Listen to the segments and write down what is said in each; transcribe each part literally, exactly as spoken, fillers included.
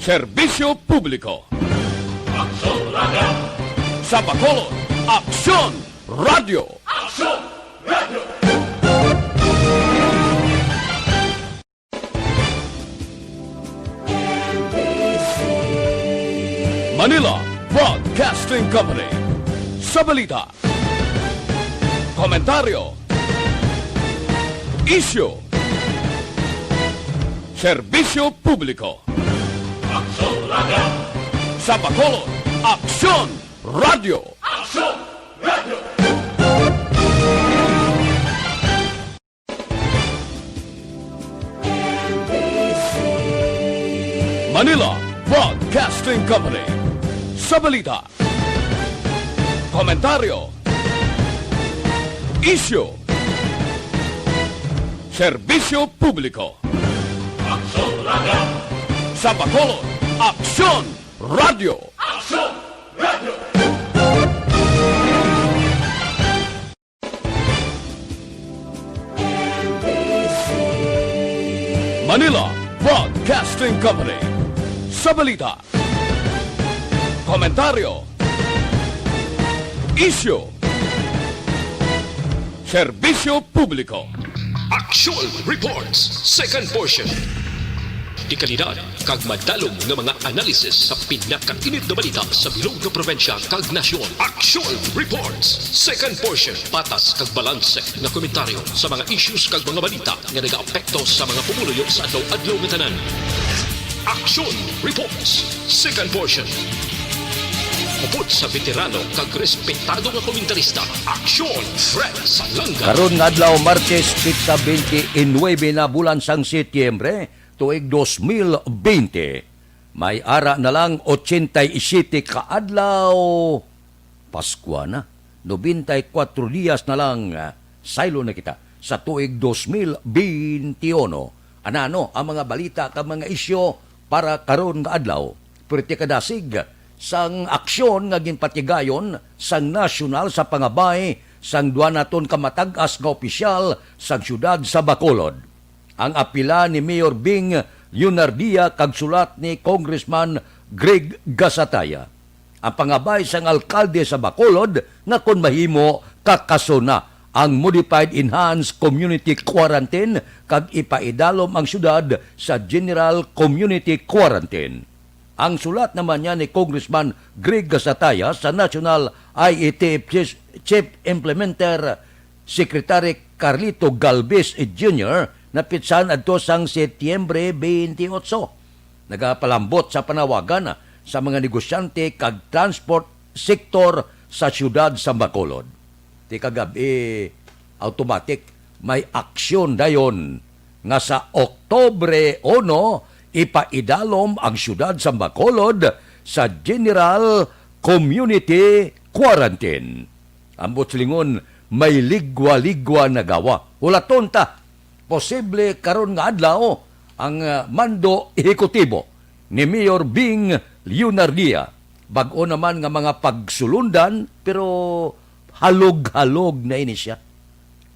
Serbisyo publiko. Aksyon Radio. Sa Bacolod, Aksyon Radio. Aksyon Radio. Manila Broadcasting Company. Sa balita, komentaryo, isyu, serbisyo publiko. Aksyon Radio. Sa Bacolod, Aksyon Radio. Aksyon Radio. Manila Broadcasting Company. Sa balita, komentaryo, isyu, serbisyo publiko. Aksyon Radio. Sa Bacolod, Aksyon Radio. Aksyon Radio. Manila Broadcasting Company. Sa balita, komentaryo, isyu, serbisyo publiko. Action Reports, second portion. Dekalidad kag madalom nga mga analysis sa pinakainit nga balita sa bilog nga probinsya kag nasyon. Action Reports, second portion. Patas kag balanse nga komentaryo sa mga issues kag mga balita nga nagaapekto sa mga pumuluyo sa adlaw-adlaw nga tanan. Action Reports, second portion. Upod sa veterano kag respetado nga komentarista, Action Fred Salanga. Karon nga adlaw, Martes, petsa twenty-nine na bulan sang Setyembre, tuig dos mil bente. May ara na lang ochenta y siete ka adlaw, Paskwa na. Nobenta y kuwatro dias na lang, ah, saylo na kita sa tuig dos mil bente uno. Anano ang mga balita kag mga isyu para karon nga adlaw? Perti kadasig sang aksyon nga ginpatigayon sang nasyonal sa pangabay sang duha naton ka matag-as nga opisyal sang siyudad sa Bacolod. Ang apila ni Mayor Bing Leonardia kag sulat ni Congressman Greg Gasataya. Ang pangabay sang alkalde sa Bacolod nga kon mahimo, kakaso na ang Modified Enhanced Community Quarantine kag ipaidalom ang siyudad sa General Community Quarantine. Ang sulat naman niya ni Congressman Greg Gasataya sa National I E T F Chief, Chief Implementer Secretary Carlito Galvez Junior napitsahan adto sang Setyembre twenty-eight. Nagapalambot sa panawagan sa mga negosyante kag transport sektor sa siyudad sa Bacolod. Ti kagab-i, automatic, may aksyon dayon nga sa Oktubre uno, ipaidalom ang siyudad sa Bacolod sa General Community Quarantine. Ambot silingon, may ligwa-ligwa na gawa. Hulaton ta, posible karon nga adlaw ang, ah, mando ehekutibo ni Mayor Bing Leonardia. Bag-o naman nga mga pagsulundan, pero halog-halog na ini siya.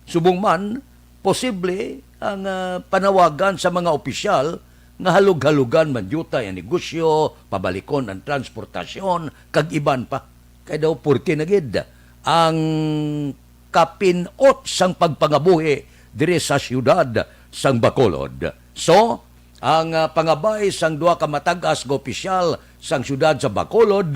Subong man, posible ang, ah, panawagan sa mga opisyal nga halog-halugan man diutay ang negosyo, pabalikon ang transportasyon, kag iban pa. Kay daw purti na gid ang kapin-ot sang pagpangabuhi diri sa siyudad sang Bacolod. So, ang, ah, pangabay sang duha ka matag-as nga opisyal sang siyudad sa Bacolod,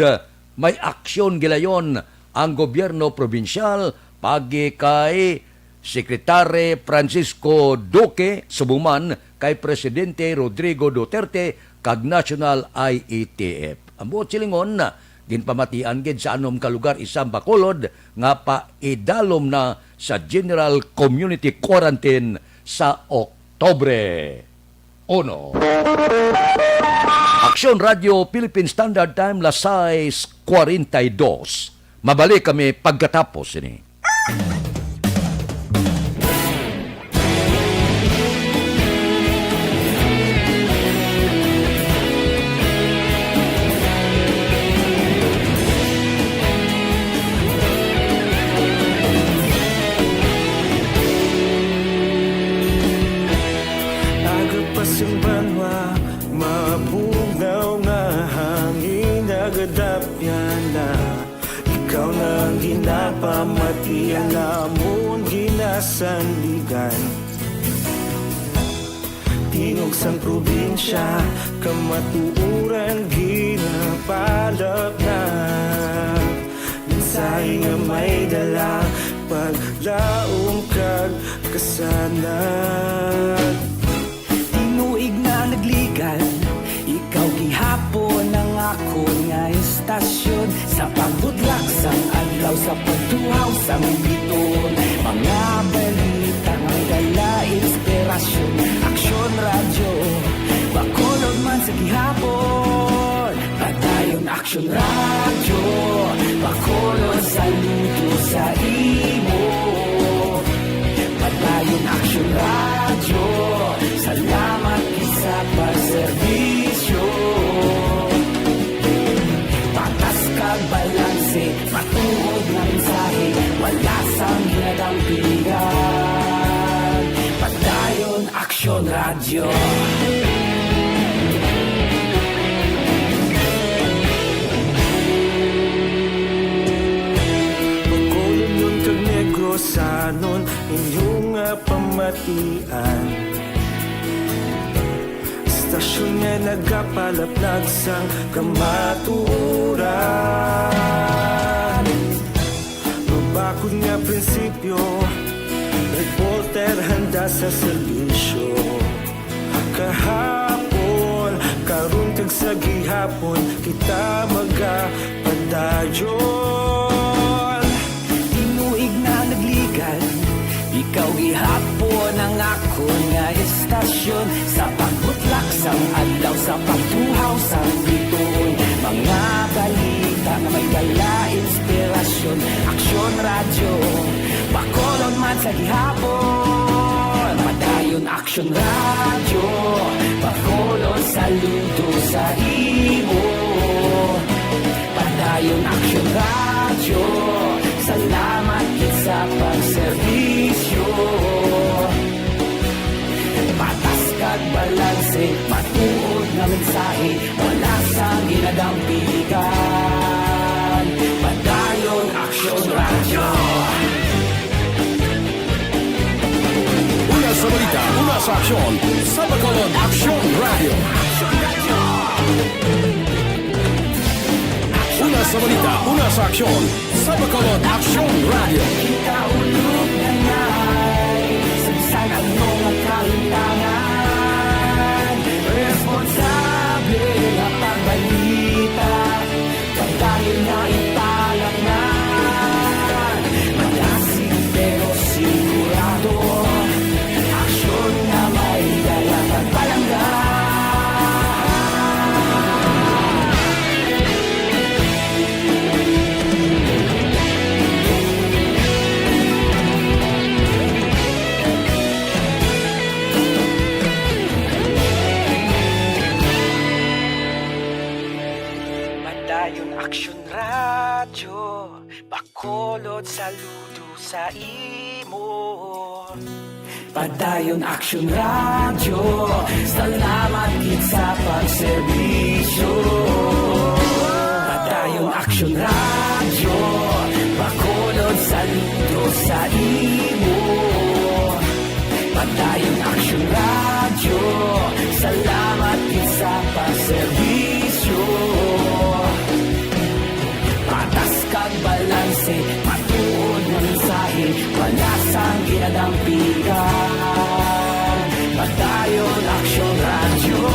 may aksyon gilayon ang gobyerno probinsyal pagi kay Secretary Francisco Duque, subong man kay Presidente Rodrigo Duterte kag National I E T F. Ang buot silingon, ginpamatian gid sa anom ka lugar isang Bacolod nga paidalom na sa General Community Quarantine sa Oktubre uno. Aksyon Radio Philippine Standard Time, las sais cuarenta y dos. Mabalik kami pagkatapos sini. Aga pa sing banwa, mapunaw Pamati ang amon ginasandigan. Tingog sang probinsya, kamatuoran ginapalapnag. Mensahe nga may dala, paglaom kag kasanag. Tinuig na nagligan, ikaw gihapon ang akon nga istasyon. Sa pagbutlak sang adlaw, sa pagtuhaw sang bituon, mga balita nga may dala inspirasyon. Aksyon Radyo, Bacolod man sa gihapon. Padayon Aksyon Radyo, Bacolod, saludo sa imo. Padayon Aksyon Radyo, salamat gid sa pagserbisyo. Patas kag balanse, matuod nga mensahe, wala sang ginadampigan. Padayon Aksyon Radyo. Bacolodnon kag Negrosanon, inyo nga pamatian. Istasyon nga nagapalapnag sang kamatuoran. Mabakod nga prinsipyo, reporter handa sa serbisyo. Kahapon, karon kag sa gihapon, kita magapadayon. Tinuig na nagligan, ikaw gihapon ang akon nga istasyon. Sa pagbutlak sang adlaw, sa pagtuhaw sang bituon, mga balita nga may dala inspirasyon. Aksyon Radyo, Bacolod man sa gihapon. Padayon Aksyon Radyo, Bacolod, saludo sa imo. Padayon Aksyon Radyo, salamat gid sa pagserbisyo. Patas kag balanse, matuod nga mensahe, wala sang ginadampigan. Padayon Aksyon Radyo. Una sa balita, una sa aksyon, sa Bacolod Aksyon Radyo. Una sa balita, una sa aksyon, sa Bacolod Aksyon Radyo. Kita ulog na ngay, sa bisan ano nga kalimtangan, responsable nga pagbalita. Padayon na ipalangnan, malasig pero sigurado. Aksyon nga may dala kag palangga. Padayon Aksyon Radyo, Bacolod, saludo sa imo. Padayon Aksyon Radyo, salamat gid sa pagserbisyo. Padayon Aksyon Radyo, Bacolod, saludo sa imo. Padayon Aksyon Radyo, salamat gid sa pagserbisyo. Patas kag balanse, matuod nga mensahe, wala sang ginadampigan. Padayon Aksyon Radyo.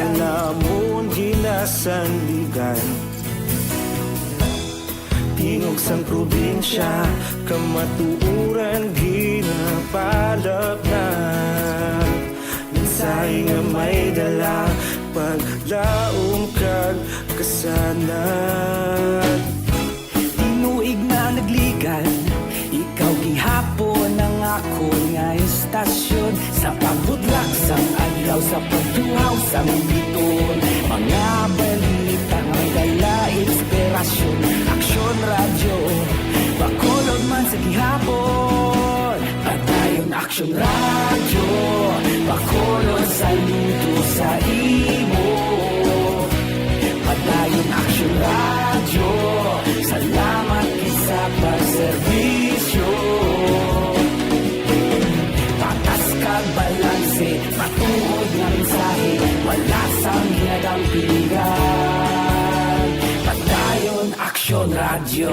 Namon ginasandigan, tingog sang probinsya, kamatuoran ginapalapnag. Mensahe nga may dala, paglaom kag kasanag. Tinuig na nagligan, ikaw gihapon ang akon nga istasyon. Sa pagbutlak sang adlaw, sa pagtuhaw sang bituon, mga balita may dala inspirasyon. Aksyon Radyo, Bacolod man sa gihapon. Padayon Aksyon Radyo, Bacolod saludo sa imo. Padayon Aksyon Radyo, salamat gid sa pagserbisyo. Patas kag balanse, matuod nga mensahe, wala sang ginadampigan. Padayon Aksyon Radyo.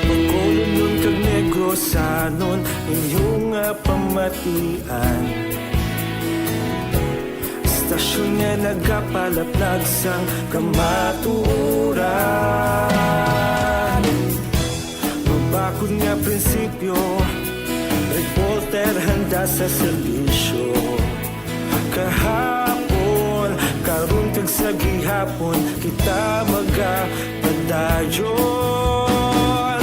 Bacolodnon kag Negrosanon, inyo nga pamatian. Istasyon nga nagapalaplag sang kamatuoran. Mabakod nga prinsipyo, reporter handa sa serbisyo. Kahapon, karon kag sa gihapon, kita magapadayon.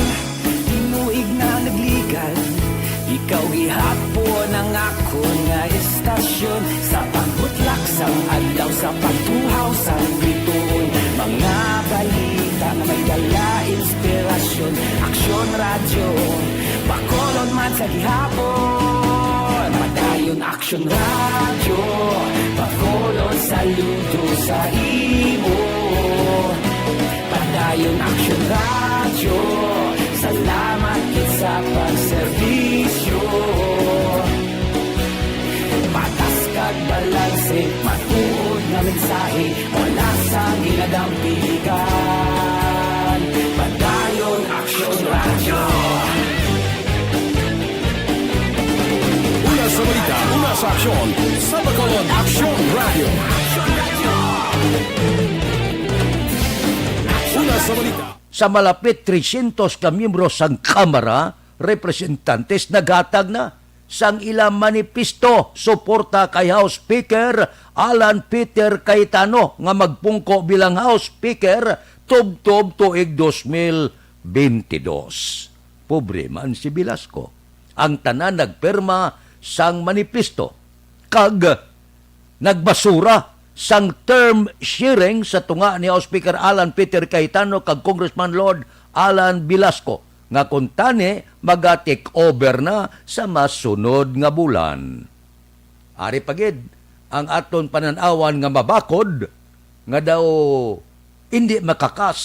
Tinuig na nagligan, ikaw gihapon ang akon nga istasyon. Sa pagbutlak sang adlaw, sa pagtuhaw sang bituon, mga balita nga may dala inspirasyon. Aksyon Radyo, Bacolod man sa gihapon. Padayon Aksyon Radyo, Bacolod saludo sa imo. Padayon Aksyon Radyo, salamat gid sa pagserbisyo. Patas kag balanse, matuod nga mensahe, wala sang ginadampigan. Padayon Aksyon Radyo. Una sa balita, una sa aksyon, sa Bacolod Aksyon Radyo. Una sa balita. Sa malapit trescientos ka miyembro sang Kamara, Representantes naghatag na sang ila manifesto suporta kay House Speaker Alan Peter Cayetano nga magpungko bilang House Speaker tubtob tuig dos mil bentidós. Pobre man si Velasco. Ang tanan nagpirma sang manifesto kag nagbasura sang term sharing sa tunga ni House Speaker Alan Peter Cayetano kag Congressman Lord Alan Velasco nga kuntani maga-take over na sa masunod nga bulan. Ari pa gid ang aton panan-awan nga mabakod nga daw indi makakas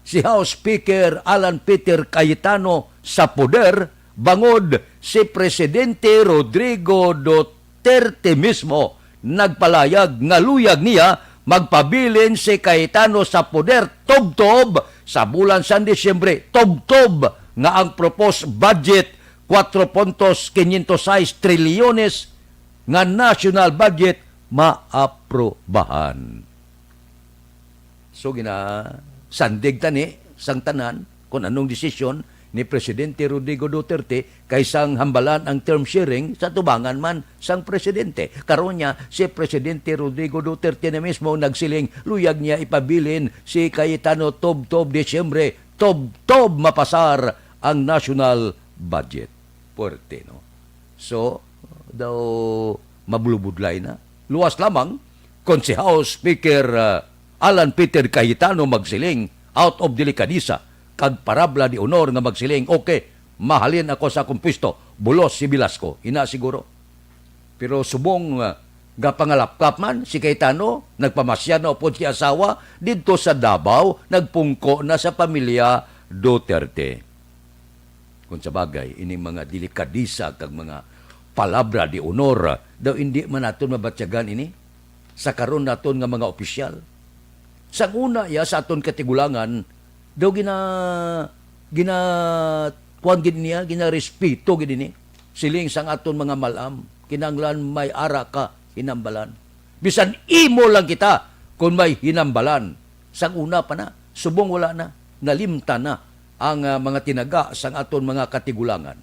si House Speaker Alan Peter Cayetano sa poder bangod si Presidente Rodrigo Duterte mismo nagpalayag nga luyag niya magpabilin si Cayetano sa poder tubtob sa bulan sang Disyembre, tubtob nga ang proposed budget, cuatro puntos quinientos seis trilyones nga national budget, maaprubahan. So, ginasandig tani sang tanan kung anong desisyon ni Presidente Rodrigo Duterte kay sang hambalan ang term sharing sa tubangan man sang presidente. Karon niya, si Presidente Rodrigo Duterte na mismo nagsiling, luyag niya ipabilin si Cayetano tubtob Disyembre, tubtob mapasar ang national budget. Puwerte, no? So, daw mabulubudlay na. Luwas lamang kon si House Speaker, ah, Alan Peter Cayetano magsiling out of delikadesa kag parabla de honor nga magsiling, "Okay, mahalin ako sa akong pwesto, bulos si Velasco." Ina siguro. Pero subong, ah, nga pangalapkap man si Cayetano, nagpamasyar na upod si asawa didto sa Davao, nagpungko na sa pamilya Duterte. Kung sa bagay, ining mga delikadesa kag mga palabra de honor, daw indi man naton mabatyagan ini sa karon naton nga mga opisyal. Sang una ya sa aton katigulangan, daw gina-, gina-, kuwan gid niya, ginarespeto gid ini. Siling sang aton mga mal-am, kinahanglan may ara ka hinambalan. Bisan imo lang kita, kung may hinambalan, sang una pa na, subong wala na, nalimtan na ang, ah, mga tinaga sang aton mga katigulangan.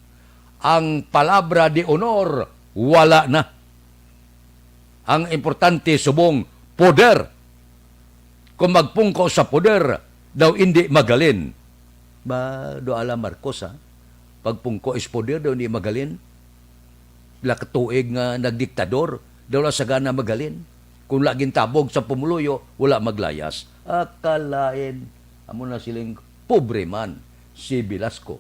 Ang palabra de honor, wala na. Ang importante subong poder. Kung magpungko sa poder, daw indi magalin. Ba, do ala Marcos, ha? Pagpungko is poder, daw indi magalin. Pila ka tuig nga nagdiktador, daw la sagana magalin. Kung la gintabog sa pumuluyo, wala maglayas. Akalain, amo na siling pobre man si Velasco.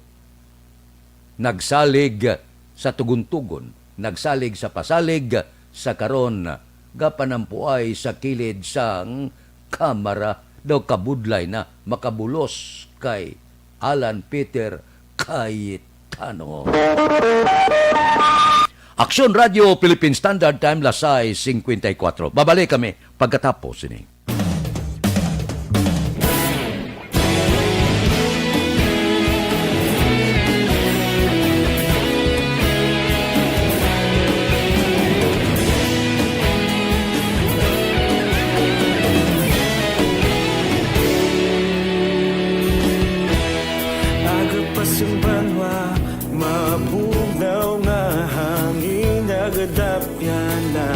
Nagsalig sa tugon-tugon, nagsalig sa pasalig, sa karon gapanampuay sa kilid sang kamara, daw kabudlay na makabulos kay Alan Peter Cayetano. Aksyon Radio Philippine Standard Time, las sais cincuenta y cuatro. Babalik kami pagkatapos sini. Aga pa sing banwa, mabugnaw nga hangin, nagadapyan na.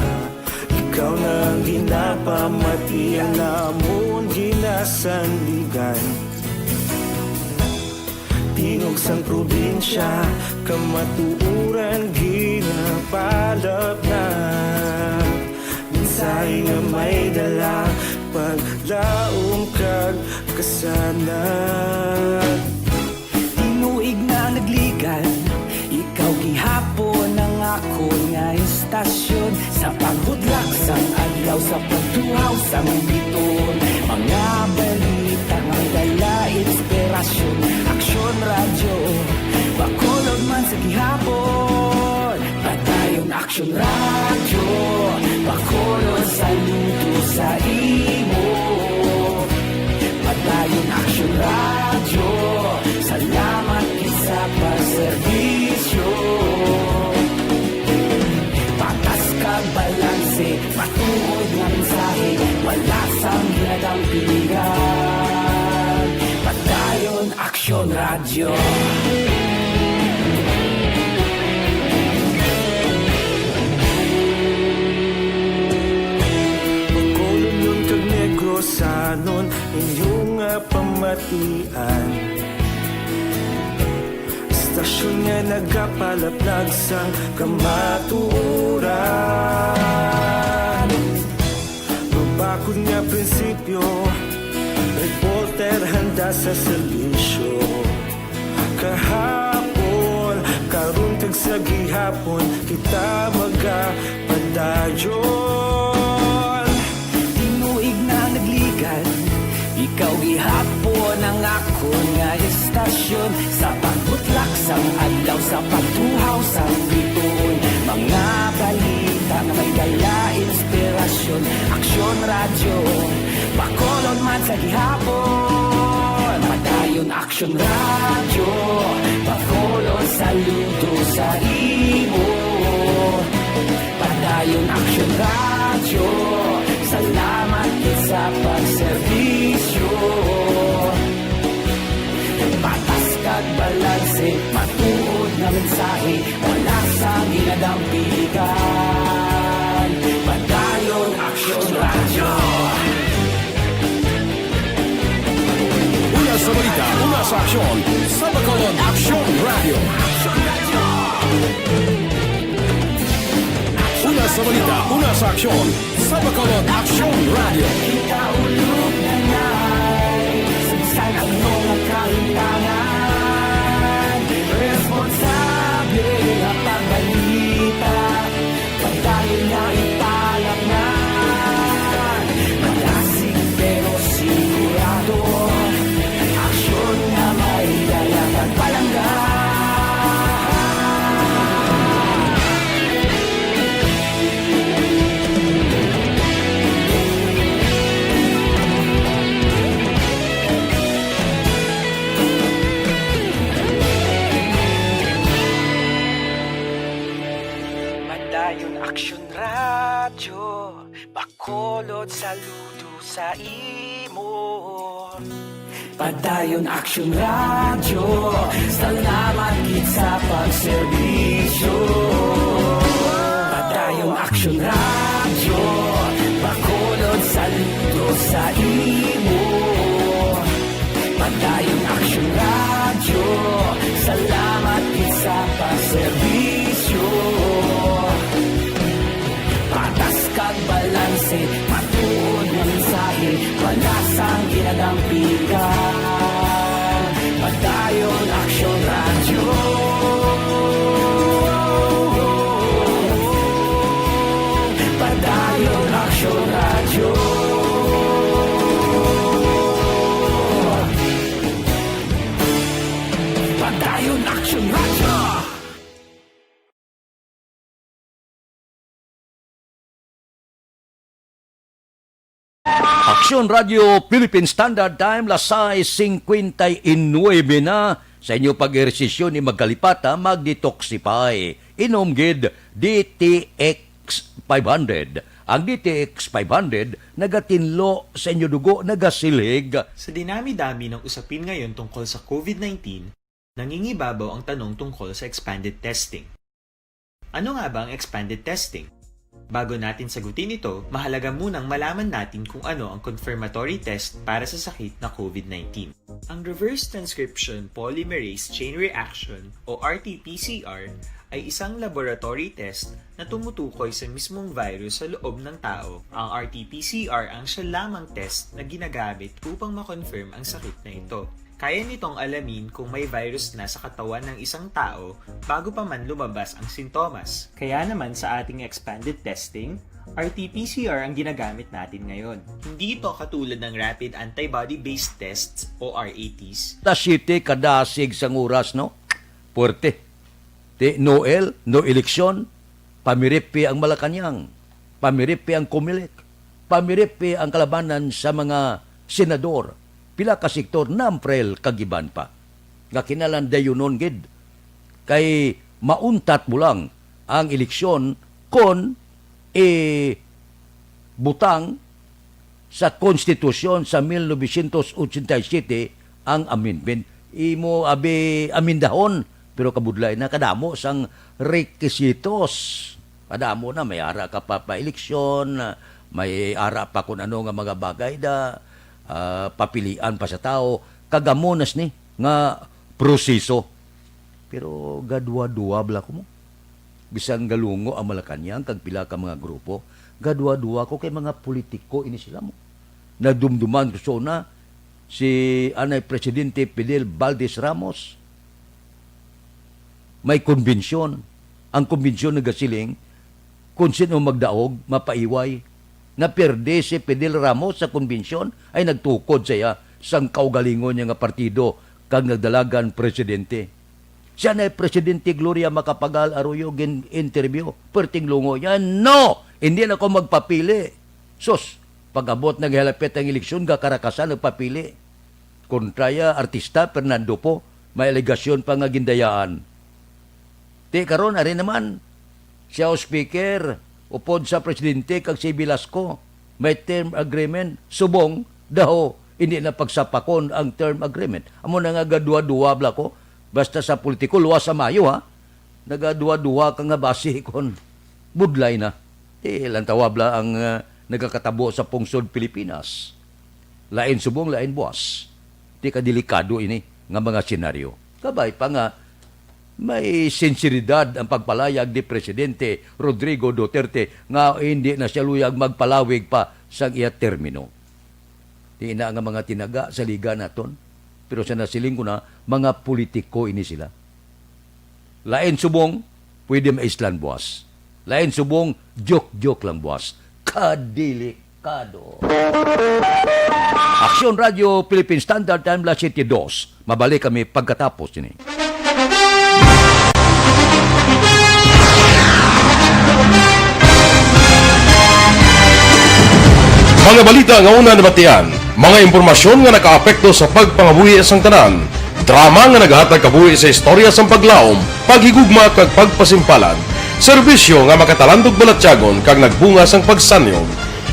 Ikaw na ang ginapamati, ang amon ginasandigan. Tingog sang probinsya, kamatuoran ginapalapnap. Mensahe nga may dala, paglaom kag kasanag. Tinuig na nagligan, ikaw gihapon ang akon nga istasyon. Sa pagbudlak sang adlaw, sa pagtuhaw sang biton, mga balita nga dala inspirasyon. Aksyon Radyo, Bacolod man sa gihapon. Padayon Aksyon Radyo, Bacolod, saludo sa imo. Padayon Aksyon Radyo, salamat gid sa pagserbisyo. Patas kag balanse, matuod nga mensahe, wala sang ginadampigan. Padayon Aksyon Radyo. Bacolodnon kag Negrosanon, inyo nga pamatian. Istasyon nga nagapalaplag sang kamatuoran. Mabakod nga prinsipyo, reporter handa sa serbisyo. Kahapon, karon kag sa gihapon, kita magapadayon. Tinuig na nagligan, ikaw gihapon ang akon nga istasyon. Sa pagbutlak sang adlaw, sa pagtuhaw sang bituon, mga balita nga may dala inspirasyon. Aksyon Radyo, Bacolod man sa gihapon. Padayon Aksyon Radyo, Bacolod, saludo sa imo. Padayon Aksyon Radyo, salamat gid sa pagserbisyo. Patas kag balanse, matuod nga mensahe, wala sang ginadampigan. Padayon Aksyon Radyo. Una sa balita, una sa aksyon, sa Bacolod Aksyon Radyo. Una sa balita, una sa aksyon, sa Bacolod Aksyon Radyo. Ikaulog na na'y sagsag ang mga kahintangan. Responsable nga pagbalita, padayon nga ipalapngan. Malasig pero sigurado, aksyon nga may dala kag palangga. Padayon Aksyon Radyo, bakulod saludo sa imo. Padayon Aksyon Radyo, salamat gid sa pagserbisyo. Padayon Aksyon Radyo, bakulod saludo sa imo. Padayon Aksyon Radyo, salamat gid sa pagserbisyo. Patas kag balanse, matuod nga mensahe, wala sang ginadampigan. Padayon Aksyon Radyo. Padayon Aksyon Radyo. Padayon Aksyon Radyo. Aksyon Radio Philippine Standard Time, las sais cincuenta y nueve na. Sa inyo pag-ehersisyo ni magkalipata, mag-detoxify. Inom gid D T X five hundred. Ang D T X five hundred nagatinlo sa inyo dugo, nagasilhig. Sa dinami-dami ng usapin ngayon tungkol sa COVID nineteen, nangingibabaw ang tanong tungkol sa expanded testing. Ano nga ba ang expanded testing? Bago natin sagutin ito, mahalaga munang malaman natin kung ano ang confirmatory test para sa sakit na COVID nineteen. Ang reverse transcription polymerase chain reaction o R T P C R ay isang laboratory test na tumutukoy sa mismong virus sa loob ng tao. Ang R T P C R ang siya lamang test na ginagamit upang ma-confirm ang sakit na ito. Kaya nitong alamin kung may virus na sa katawan ng isang tao bago pa man lumabas ang sintomas. Kaya naman sa ating expanded testing, R T P C R ang ginagamit natin ngayon. Hindi ito katulad ng rapid antibody-based tests o R A Ts. Alas siyete kadasig sang oras, no? Puwerte. Ti, no L, no eleksyon, pamiripi ang Malacañang, pamiripi ang Comelec, pamiripi ang kalabanan sa mga senador, pila ka sektor, NAMFREL, kag iban pa. Nga kinahanglan dayunon gid, kay mauntat mo lang ang eleksyon kon ibutang sa konstitusyon sa mil novecientos ochenta y siete ang amendment. Imo abi amendahon, pero kabudlay na, kadamo sang rekisitos. Kadamo na, may ara ka pa, pa-eleksyon, may ara pa kun ano nga mga bagay da, ah, papilian pa sa tao. Kag amo na sini nga proseso. Pero gaduha-duha bala ko mo. Bisan galungo ang Malacañang kag pila ka mga grupo, gaduha-duha ko kay mga politiko ini sila mo. Nadumduman ko sa una si anay Presidente Fidel Valdez Ramos. May konbensyon. Ang konbensyon nagasiling, kung sino magdaog, mapaiway. Naperde si Fidel Ramos sa konbensyon, ay nagtukod siya sang kaugalingon niya nga partido kag nagdalagan presidente. Siya na Presidente Gloria Macapagal Arroyo gin-interview, perting lungo niya, "No! Hindi na ko magpapili." Sus, pag-abot naghalapit ang eleksyon, gakarakasan nagpapili. Kontra ya, artista, Fernando Poe, may alegasyon pa nga gindayaan. Ti karon, ari naman, siya o speaker, upod sa presidente kag si Velasco, may term agreement, subong, daw, hindi na pagsapakon ang term agreement. Amo na nga gaduha-duha bala ko, basta sa politiko, luwas sa maayo, ha? Nagaduha-duha ka nga basi kon budlay na. Ti, lantawa bala ang, ah, nagakatabo sa pungsod Pilipinas. Lain subong, lain buas. Ti kadelikado ini nga mga senaryo. Kabay pa nga may sinseridad ang pagpalayag ni Presidente Rodrigo Duterte nga hindi na siya luyag magpalawig pa sang iya termino. Ti ina nga mga tinaga sa liga naton, pero sa nasiling ko na, mga politiko ini sila. Lain subong, pwede maislan buas. Lain subong, joke-joke lang buas. Kadelikado. Aksyon Radio Philippine Standard Time, las siyete dos. Mabalik kami pagkatapos ini. Mga balita nga una nabatian, mga impormasyon nga nakaapekto sa pagpangabuhi sang tanan, drama nga nagahatag kabuhi sa istorya sang paglaom, paghigugma kag pagpasimpalan. Serbisyo nga makatalandog balatyagon kag nagbunga sang pagsanyog.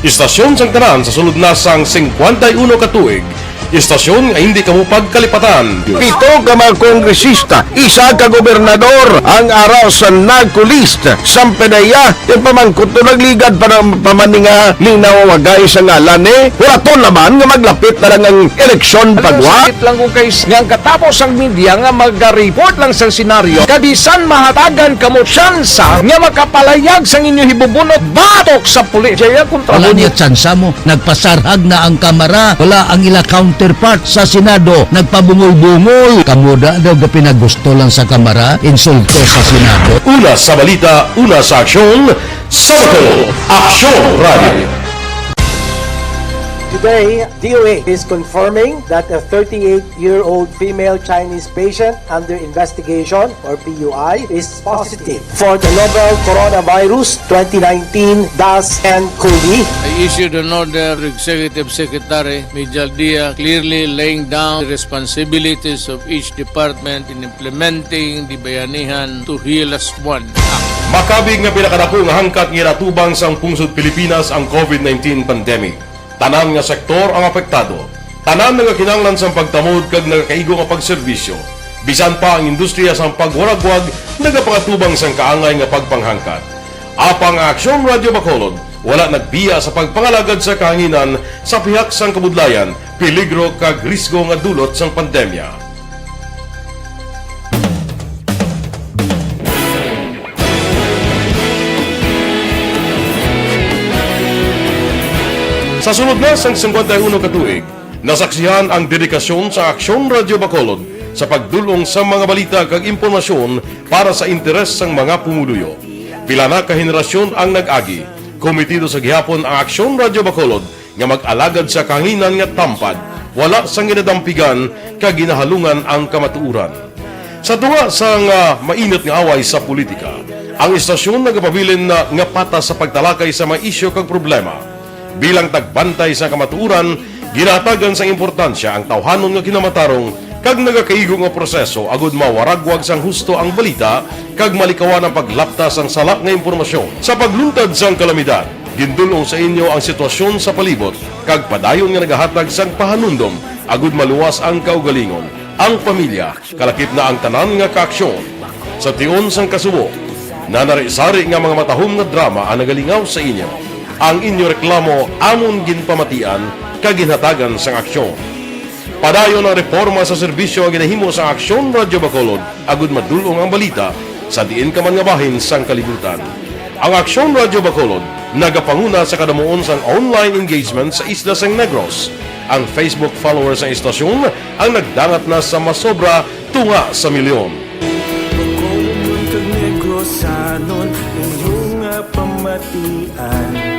Istasyon sang tanan sa sulod na sang singkwenta y uno ka tuig. Istasyon nga hindi kamo pagkalipatan. Pito ka mga kongresista, isa ka gobernador ang ara sa NAGCO list. Sampanaya, yung pamangkot to nagligad pa ng pamaninga ni nawawagay sa ngalan ni Huraton naman nga maglapit na lang ang eleksyon pagwa. Sakit lang kung kay nga ang katapos ang media nga mag-report lang sa senaryo, kabisan mahatagan kamo tsansa nga makapalayag sang inyo hibubunot batok sa pulis. Jaya kontra Wala mo niya tsansa mo. Nagpasarhag na ang Kamara. Wala ang ila counterpart sa Senado. Nagpabungol-bungol. Kamo da daw gapinagusto lang sa Kamara, insulto sa Senado. Una sa balita, una sa aksyon, sa Bacolod, Aksyon Radio. Today, D O A is confirming that a thirty-eight-year-old female Chinese patient under investigation, or P U I, is positive for the novel Coronavirus twenty nineteen dash N cov. I issued an order to Executive Secretary Mijal Dia, clearly laying down the responsibilities of each department in implementing the Bayanihan to Heal As One Act. Makabig nga pinakadako nga hangkat nga ginatubang sang pungsod Pilipinas ang covid nineteen pandemic. Tanan nga sektor ang apektado. Tanan nagakinahanglan sang pagtamod kag nagakaigo nga pagserbisyo. Bisan pa ang industriya sang pagwaragwag nagapangatubang sang kaangay nga pagpanghangkat. Apang ang Aksyon Radio Bacolod wala nagbiya sa pagpangalagad sa kahanginan sa pihak sang kabudlayan, peligro kag risgo nga dulot sang pandemya. Sa sulod na sang singkwenta y uno ka tuig, nasaksihan ang dedikasyon sa Aksyon Radio Bacolod sa pagdul-ong sa mga balita kag impormasyon para sa interes sang mga pumuluyo. Pila na ka henerasyon ang nag-agi. Komitido sa gihapon ang Aksyon Radio Bacolod nga mag-alagad sa kahanginan nga tampad, wala sang ginadampigan kag ginahalungan ang kamatuoran. Sa tunga sang, ah, mainit nga away sa politika, ang istasyon nagapabilin na nga patas sa pagtalakay sa mga isyu kag problema. Bilang tagbantay sa kamatuoran, ginahatagan sang importansya ang tawhanon nga kinamatarong kag nagakaigo nga proseso agud mawaragwag sang husto ang balita kag malikawan ang paglapta sang sala nga impormasyon. Sa pagluntad sang kalamidad, gindul-ong sa inyo ang sitwasyon sa palibot kag padayon nga nagahatag sang pahanumdom agud maluwas ang kaugalingon, ang pamilya, kalakip na ang tanan nga kaaksyon. Sa tion sang kasubo, nanari-sari nga mga matahom nga drama ang nagalingaw sa inyo. Ang inyo reklamo amon ginpamatian kag ginhatagan sang aksyon. Padayon ang reporma sa serbisyo nga ginahimo sang Aksyon Radyo Bacolod agud madul-ong ang balita sa diin ka man nga bahin sang kalibutan. Ang Aksyon Radyo Bacolod nagapanguna sa kadamuon sang online engagement sa isla sang Negros. Ang Facebook followers sang istasyon ang nagdangat na sa masobra tunga sa milyon. Bacolodnon kag Negrosanon, inyo nga pamatian.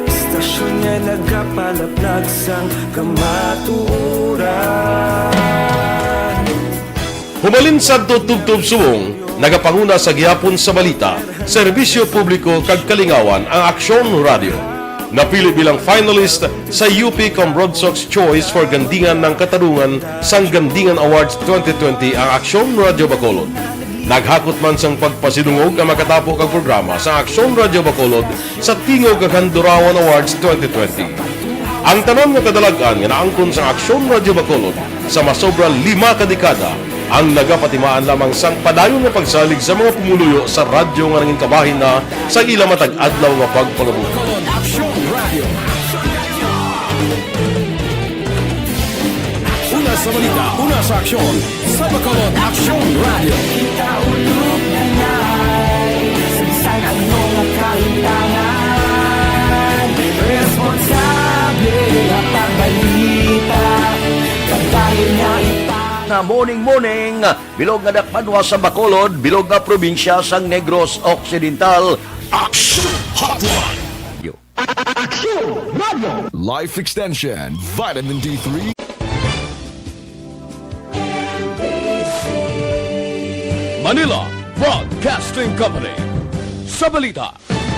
Istasyon nga nagapalaplag sang kamatuoran. Hubalin sadto tubtob subong, nagapanguna sa gihapon sa balita, serbisyo publiko kag kalingawan ang Aksyon Radyo. Napili bilang finalist sa U P Comrodsocs Choice for Gandingan ng Katarungan sang Gandingan Awards twenty twenty ang Aksyon Radyo Bacolod. Naghakot man sang pagpasidungog ang makatapo kag programa sa Aksyon Radyo Bacolod sa Tingog kag Handurawan Awards twenty twenty. Ang tanan nga kadalag-an nga naangkon sang Aksyon Radyo Bacolod sa masobra lima ka dekada ang nagapatimaan lamang sang padayon nga pagsalig sa mga pumuluyo sa radyo nga nangin kabahin na sa ila matag adlaw nga pagpangabuhi. Bacolod Aksyon Radyo. Una sa balita, una sa aksyon, sa Bacolod Aksyon Radyo. Kita ulog na nai, sa bisan ano nga kahimtangan, responsable nga pagbalita, kabahin nga ipang- Na morning, morning. Bilog nga dakbanwa sa Bacolod, bilog nga probinsya sang Negros Occidental. Action Hotline. Action Radio. Life Extension, Vitamin D three. Manila Broadcasting Company. Sa balita.